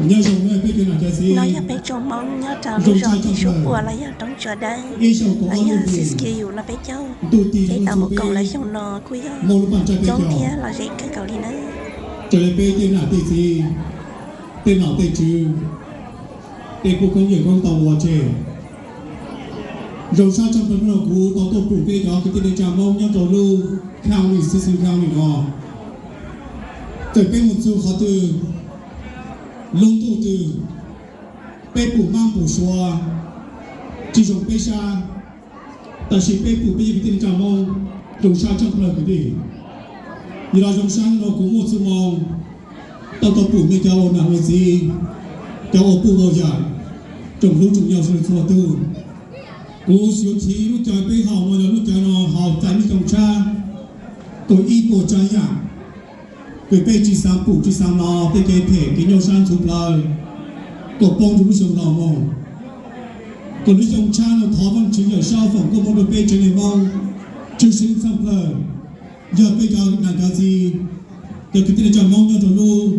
Nyob zoo peb cov nam cov txiv, no yog peb tsoom Hmoob nyob rau lub zos Tib Suab Puam los yog Roob Tsua Dawb, los yog Siskiyou no peb caug. Peb tau mus koom lawv xyoo no kuj yog coob thiab lom zem kawg nkaus li nawb. Raws li peb tej nam tej txiv, tej nom tej tswv, tej pub koob yawm koob tau ua tseg. Zoo sab tshaj plaws hnub no kuv tau tuaj pum peb cov kwv tij neej tsa Hmoob nyob rau lub county, Sicily County no. Txawm peb mus txug qhov twg, lub ntuj twg, peb pum mab pum suav tsis zoo peb sab, tab sis peb pum peb yog kwv tij neej tsa Hmoob zoo sab tshaj plaws kwv tij. Yog los zoo sab no kuv muaj txuj moo tau tau pum nej cov ua nam ua txiv, cov ua puj ua yawm, tsoom hlub tsoom yau sawv daws txhua tug. Kuv xyuv chiv lub cawv peb haus no yog lub cawv no haus txais nej cov tshab, kaum ib puas tsav yam, vim peb tsis xav pum tsis xav hnov tej kev phem kev nyuaj sab ntxhuv plawv kom poob rau lub xyoo no mus. Kom lub xyoo tshab no thov Vaajtswv yawm saub foom koob hmoov rau peb tsev neeg Hmoob tshwj xeeb tshaj plaws, yog peb cov nam cov txiv, cov kwv tij neej tsa Hmoob nyob rau lub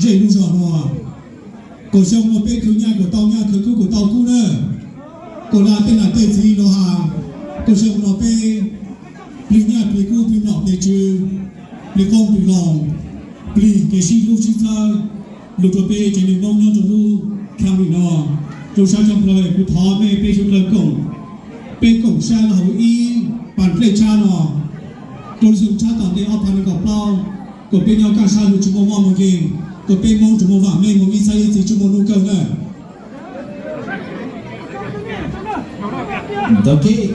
zej lub zog no. Kom xyoo no peb khwv nyaj kom tau nyaj, khwv kub kom tau kub na. Kom lawv tej nam tej txiv los has, kom xyoo no peb plig nyaj plig kub, plig nom plig tswv, plig qoob plig loo, plig kev sib hlub sib txhawb, lug rau peb tsev neeg Hmoob nyob rau lub county no. Zoo sab tshaj plaws, kuv thov mej peb sawv daws koom, peb koom sab los hauv ib pas nplej tshab no rau lub xyoo tshab tom ntej ob phav nees nkaum plaub, kom peb nyob kaj sab lug tsis muaj mob muaj nkeeg, kom peb Hmoob tsuas muaj vam meej muaj ib txhab ib txhis tsuas muaj hnub kawg na.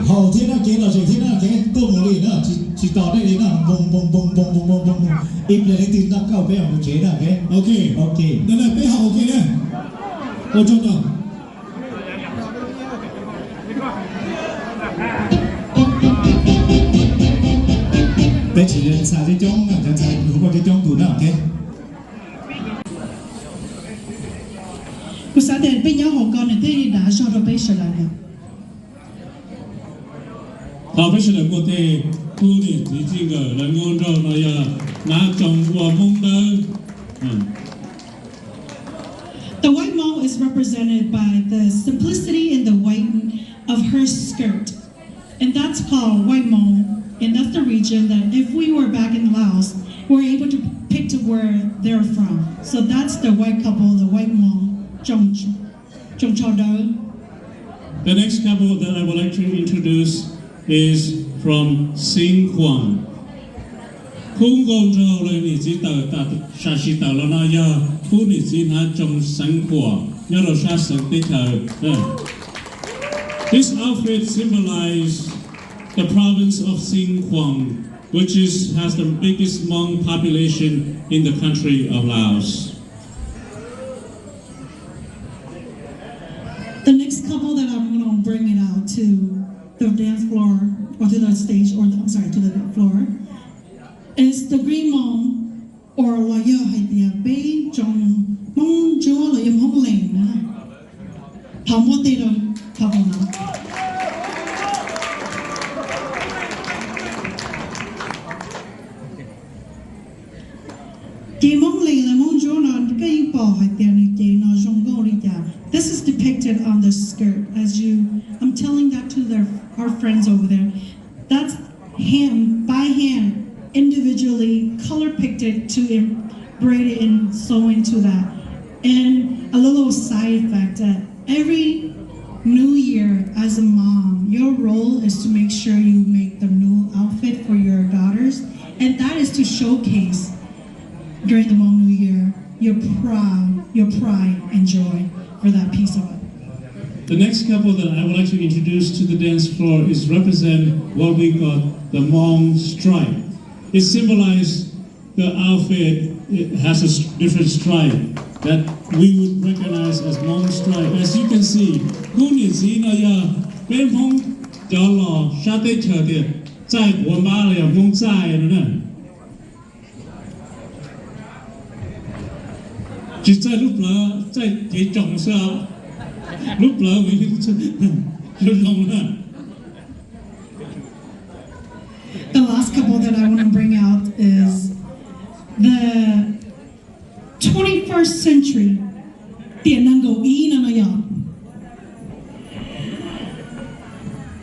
Haus thiab na, kev lom zem thiab na, kev tuaj mus li na, tsis tos dej li na, npoo npoo npoo npoo npoo npoo npoo, ib pliag leej twg noj kauj peb mam mus tsev na. Ok, ok, ntawd na peb haus ua ke na. Ua tsaug ntau. Peb tsis ntxhais coob coob na, cov ntxhais hu ua coob coob tus na, ok. Kuv xav tias peb nyob hauv ko nws thiaj li dav zog rau peb sawv daws na. Thaum peb sawv daws muaj tej tub niam txiv txij nkawm lawv nkauj nraug no yog hnav tsoos ua Hmoob dawb. The white mong is represented by the simplicity and the white of her skirt. And that's called white mong. And that's the region that if we were back in Laos, we're able to pick to where they're from. So that's the white couple, the white mong, tsoos tsho dawb. The next couple that I would like to introduce is from Xeev Khuam. Khub nkauj nraug los niam txiv tawm tam sam sim tawm los no yog khub niam txiv hnav tsoos Xeev Khuam nyob rau sab xeev teb chaws. This outfit symbolizes the province of Xeev Khuam, which is, has the biggest Hmong population in the country of Laos. The next couple that I'm going to bring it out to the dance floor, or to the stage, or the, I'm sorry, to the floor, is the green mom, or los yog hais tias peb tsoom Hmoob Ntsuab los yog Hmoob Lees na. Thov muab tej rau, thov kom no. Ces Hmoob Lees los Hmoob Ntsuab no koj yeej pom hais tias nws ces no zoo nkauj li cas. This is depicted on the skirt as you, I'm telling that to their, our friends over there. That's hand by hand, individually color picked it to embroider and sew into that. And a little side fact that every New Year, as a mom, your role is to make sure you make the new outfit for your daughters, and that is to showcase during the Hmong New Year your pride, your pride and joy for that piece of it. The next couple that I would like to introduce to the dance floor is represent what we call the Hmong stripe. It symbolizes the outfit, it has a s- different stripe that we would recognize as Hmong stripe. As you can see, khub niam txiv no yog peb Hmoob cov los sab teb chaws tias txaij quav npab los yog Hmoob txaij no na. Tsis txaij lub plawv, txaij cev tsoos xwb, lub plawv zoo zoo na. The last couple that I want to bring out is the twenty-first century Tiam nees nkaum ib no no yog.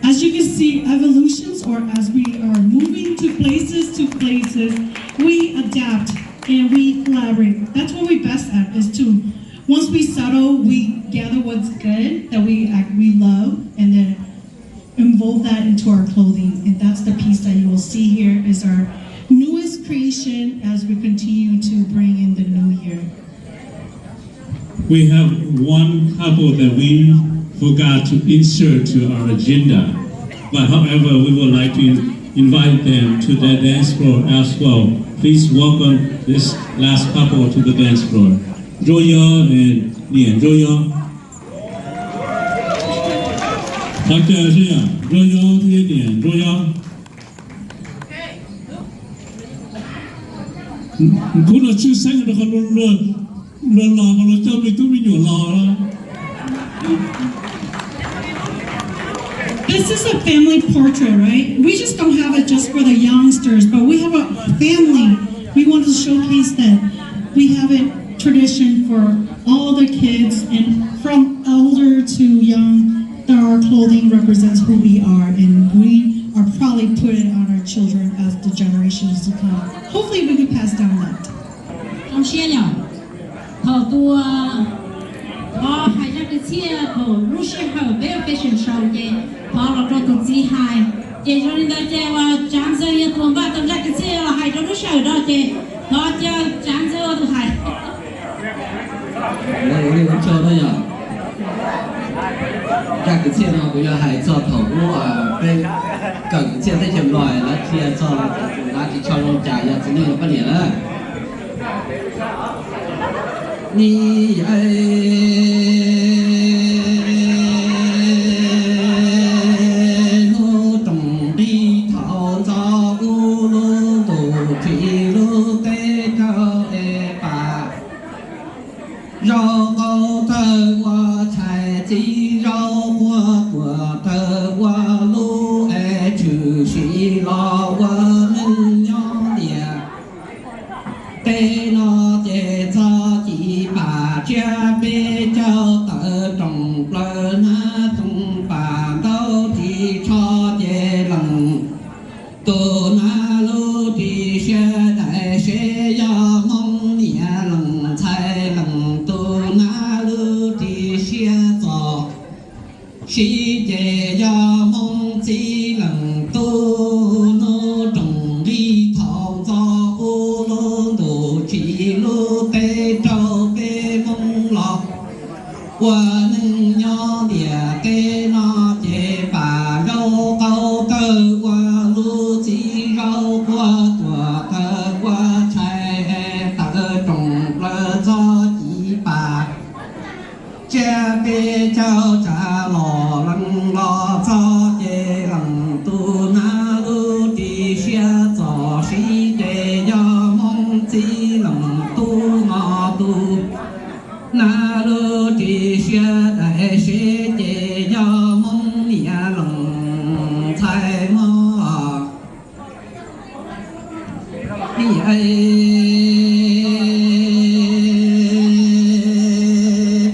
As you can see, evolutions, or as we are moving to places, to places, we adapt and we collaborate. That's what we're best at, is to, once we settle, we gather what's good that we, uh, we love, and then involve that into our clothing. And that's the piece that you will see here is our newest creation as we continue to bring in the new year. We have one couple that we forgot to insert to our agenda, but however, we would like to invite them to the dance floor as well. Please welcome this last couple to the dance floor. Ntsuab Yob and Niam Ntsuab Yob. Qhov chaw sib yam, Ntsuab Yob thiab Niam Ntsuab Yob. Khub no tshwj xeeb rau qhov luag los mas luag coj me tub me nyuam los. This is a family portrait, right? We just don't have it just for the youngsters, but we have a family. We want to showcase that we have a tradition for all the kids and from elder to young, that our clothing represents who we are, and we are probably put it on our children as the generations to come. Hopefully we can pass down that. Zoo siab yog thaum tus thov hais zaj kwv txhiaj thaum lub sij hawm peb ua fashion show ces thov los rau tus txiv hais, ces zoo li ntawd ces uas Tsav Ntxawg yog tus npaj tau zaj kwv txhiaj los hais rau lub sij hawm no ces thov caw Tsav Ntxawg ua tus hais. Zaj kwv txhiaj no kuv yuav hais txog thaum ub peb kawm kwv txhiaj teb chaws Nplog lawv qhia txog tus lav ris tsho zoo cas yog txiv neej los poj niam lawm. Ni hnub roos nqi thaum ntxov ub lub ntuj tsim lub teb raug es pam, zaub qaub tawg ua txhais txiv zaub quaj tuam tawg ua lub es tshwm sim los ua neej nyob tiam. Tej no ces txog ci pam tsiab peb caug tawm roos plaws hnab toog pam ntaub ris tsho ces lees tus hnab lub ris siab dais seb yog Hmoob niam lees ntxhais lees tus hnab lub ris siab txos sib ces yog Hmoob txiv lees tub. Hnub roos nqi thaum ntxov ub lub ntuj tsim lub teb raug peb Hmoob los ua neej nyob tiam. Tej no ces pam zaub qaub tawg ua lub txiv zaub quaj tuam tawg ua txhais tawm roos plaws txog ci pam tsiab peb caug tsav los lees los txog ces lees tus hnab lub ris siab txos sib ces yog Hmoob txiv lees tub no tus hnab lub ris siab dais seb ces yog Hmoob niam lees ntxhais mog.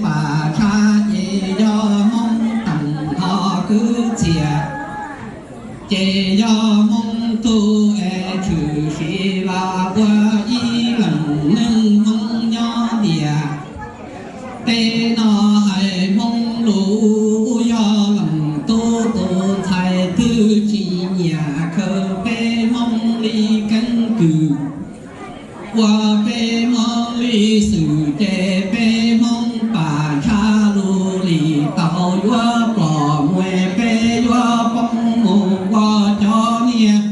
Pam tshab ces yog Hmoob teem ho kwv txias ces yog Hmoob tub es tshwm sim los ua ib leeg neeg Hmoob nyob tiam. Tej no hais Hmoob lus yog lees tub tus ntxhais twg tsis nyiam khaws peb Hmoob li keeb kwm ua peb Hmoob li xwm ces peb Hmoob pam tshab lus lim tau yuav plom mus peb yuav poob mus ua cov niag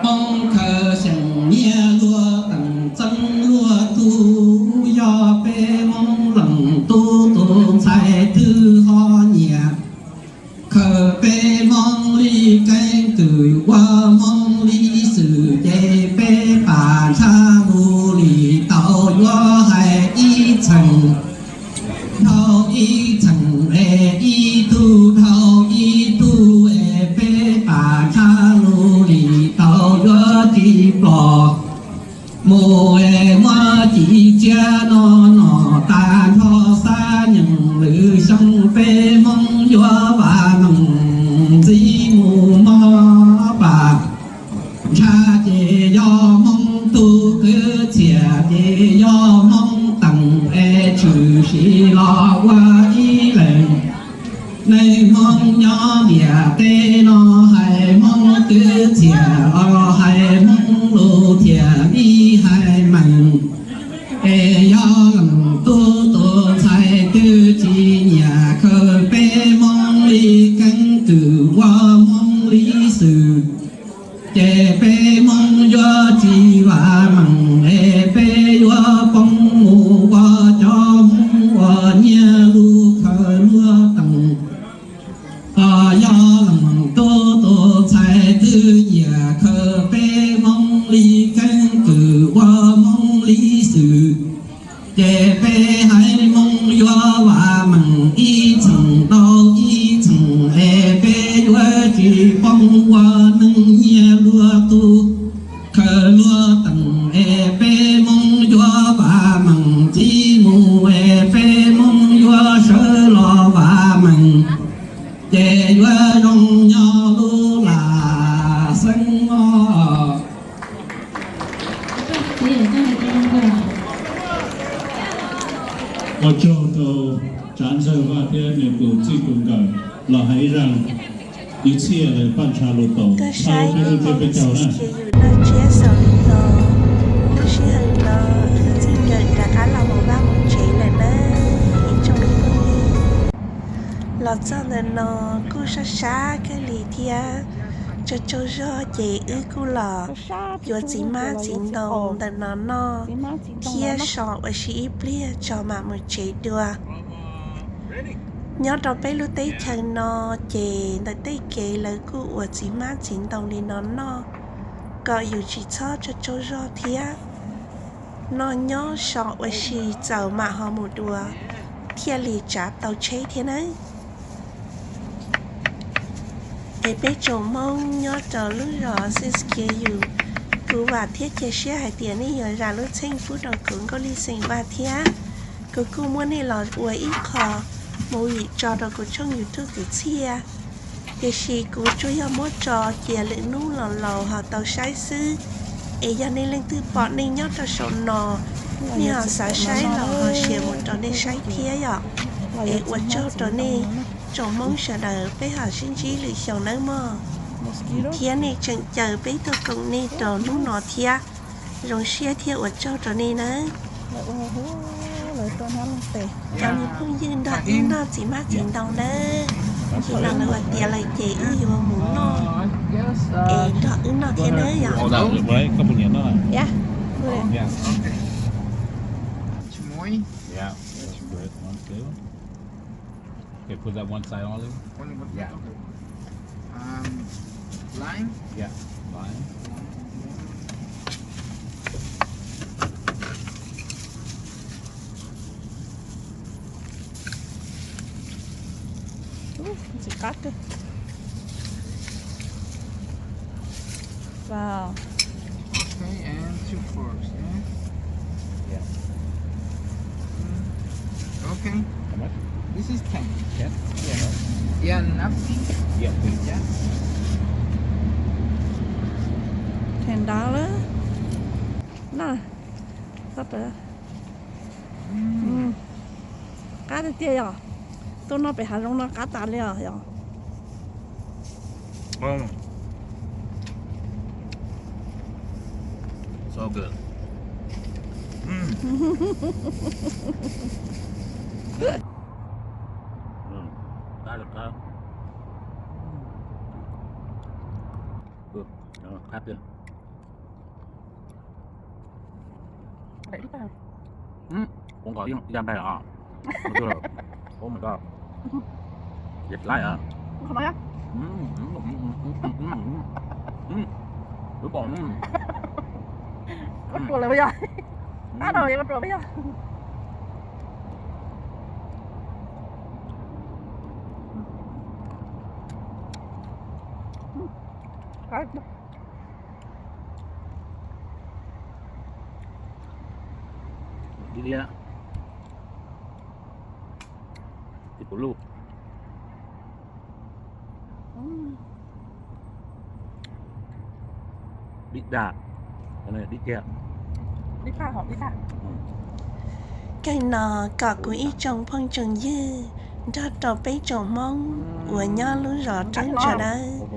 Hmoob khaws xyeem nyiaj luag teem txeeb luag tug. Yog peb Hmoob lees tub tus ntxhais twg ho nyiam khaws peb Hmoob li keeb kwm ua Hmoob li xwm ces peb pam tshab lus lim tau yuav hais ib txheem dhau ib txheem es ib tug dhau ib tug es peb pam tshab lus lim tau yuav tsis plom mus es muab ci tsiab no nom tag nrho. Tsis los ua ib leeg, neeg Hmoob nyob ntiaj teb no hais Hmoob twb txias los hais Hmoob lus thiaj li hais meej. Es yog leej tub tus ntxhais twb tsis nyiam khaws peb Hmoob li keeb kwm ua Hmoob li xwm, ces peb Hmoob yuav tsis vam meej es peb yuav poob mus ua cov Hmoob uas nyiag lus khaws luag teem. Os, yog leej tub tus ntxhais twb nyiam khaws peb Hmoob li keeb kwm ua Hmoob li xwm, ces peb haiv Hmoob yuav vam meej ib txheej dhau ib txheej es peb yuav tsis poob ua neeg nyiag luag tub khaws luag teem es peb Hmoob yuav vam meej txij mus es peb Hmoob yuav sawv los vam meej, ces yuav zoo nyob lub lam xeeb os. Ua tsaug rau Tsav Ntxawg Vaj thiab nws tus txij tus nkawm los hais ib zaj ib txhiab lawm Paj Ntsha Lus Taus txhawb peb lub tsiab peb caug na. Tsiab xaus li no, lub sij hawm no txij nkawm rov qab los mus vaj mus tsev lawm na ib tsoom phooj ywg. Los txog ntawm no kuj sab sab kawg li thiab, tsaug tsaug zog ces wb kuj los yuav txiv hmab txiv ntoo ntawm no noj thiab so ua si ib pliag tso mam mus tsev dua. Nyob rau peb lub teb chaws no ces ntawm tej kev lawv kuj ua txiv hmab txiv ntoo li no noj kom yus tsis txhob tsaug tsaug zog thiab. Noj nyob so ua si txaus mam ho mus dua thiaj li tsav tau tsheb thiab nawb. Es peb tsoom Hmoob nyob rau lub zos Siskiyou, kuv vam thiab cia siab hais tias nej yuav zam lub txheej pub rau kuv Nkauj Lis xeem Vaj thiab. Kuv kuj muab nej los ua ib qho movie tso rau kuv tshooj YouTube kwv txhiaj, tiam sis kuv tsuas yog muab tso cia lwm hnub los laus ho tau saib xwb. Es yog nej leej twg pom nej nyob rau saum no, nej ho xav saib los ho share mus rau nej saib thiab yom. Es ua tsaug rau nej tsoom Hmoob sawv daws, peb ho sib ntsib lwm xyoo nawb mog. Thiab nej tseem caw peb tuaj koom nej rau hnub no thiab. Zoo siab thiab ua tsaug rau nej nawb. Cov me phooj ywg, nrog wb noj txiv hmab txiv ntoo nawb. Tsis no lawv ua tiav lawm ces wb yuav mus noj, es nrog wb noj thiab nawb yom. Okay, put that one side only. Only one side? Yeah. Okay. Um, lime? Yeah, lime. Ntxim qab kawg. Wow. Okay, and two forks, yeah? Yeah. Mm. Okay. How much? This is ten. Ten? Yeah. Yeah, nothing. Yeah, please. Yeah. Ten dollar. No. Qab tiag tiag yog. Tuaj noj pem hav zoov no qab tas li os yog. So good. Mm. Mm. Qab li qab. Good. Qab tiag. Ub, kuv nqos ib yam nqaij os. Oh my god. It's light, huh? Ub, ub, ub, ub. Ua ruam lawm yog. Tab no yuav ua ruam yog. Ib liab, ib puv luj. Dib dag, dib kiag. Dib phaj hom dib dag. Zaum no kom kuv ib tsoom phooj tsoom ywg nrog rau peb tsoom Hmoob uas nyob lub zos Roob Tsua Dawb,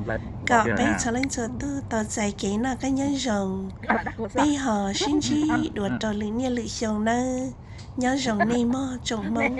kom peb txhua leej txhua tug tau txais kev noj qab nyob zoo, peb ho sib ntsib dua rau lwm niaj lwm xyoo nawb. Nyob zoo nej mog tsoom Hmoob.